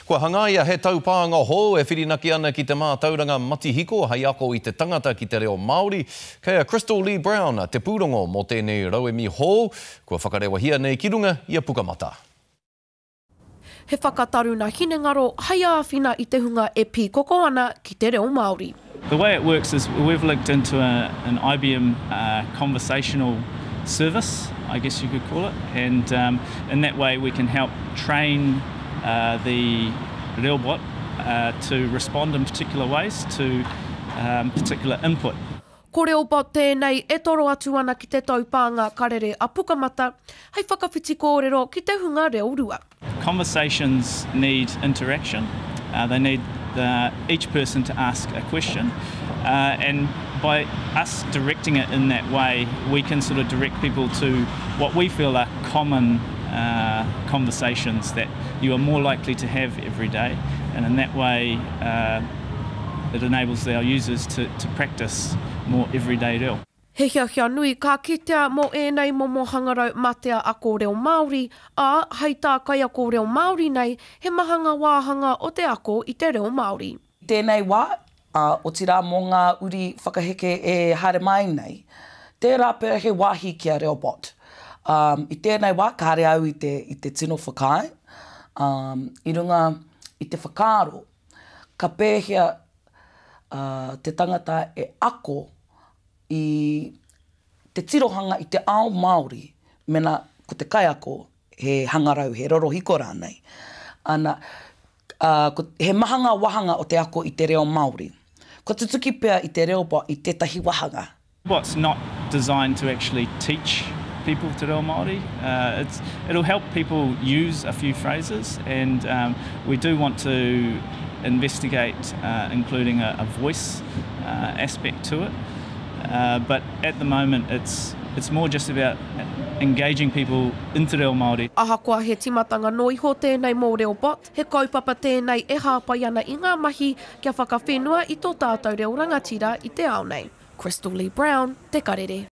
Kua hangaia he taupānga hou e whirinaki ana ki te mātauranga matihiko hei ako i te tangata ki te reo Māori. Kei a Crystal Lee Brown te pūrongo mō tēnei rauemi hou, kua whakarewahia nei ki runga i a Pukamata. He whakataruna hinengaro hei āwhina i te hunga e pīkoko ana ki te reo Māori. The way it works is we've linked into a, an IBM uh, conversational service, I guess you could call it, and um, in that way we can help train uh, the RealBot uh, to respond in particular ways to um, particular input. Ko RealBot tēnei e toro atu ana ki te taupānga karere a Pukamata hei whakawhiti kōrero ki te hunga reo rua. Conversations need interaction, uh, they need the, each person to ask a question uh, and by us directing it in that way we can sort of direct people to what we feel are common uh, conversations that you are more likely to have every day and in that way uh, it enables our users to, to practice more everyday reo. He hiahia nui ka kitea mō ēnei momo hangarau matea ako reo Māori, ā, hei tā kaiako reo Māori nei, he maha ngā wāhanga o te ako i te reo Māori. I tēnei wā, ā, otirā mō ngā uri whakaheke e haere mai nei, tērā pea he wāhi ki a Reobot. Ā, i tēnei wā, kāre au i te, i te tino whakaae, ā, i runga i te whakaaro, ka pēhea, ā, te tangata e ako i te tirohanga i te ao Māori, mena ko te kaiako he hangarau, he rorohiko rānei. Ana, ā, ko, he maha ngā wāhanga o te ako i te reo Māori. Kua tutuki pea i te reo bot i tētahi wāhanga. Bot's not designed to actually teach people te reo Māori. Uh, it's, it'll help people use a few phrases and um, we do want to investigate uh, including a, a voice uh, aspect to it. Uh, but at the moment it's, it's more just about engaging people in te reo Māori. Ahakoa he timatanga noa iho tēnei mō Reo Bot, he kaupapa tēnei e hāpai ana i ngā mahi kia whakawhenua i tō tātou reo rangatira i te ao nei. Crystal Lee Brown, Te Karere.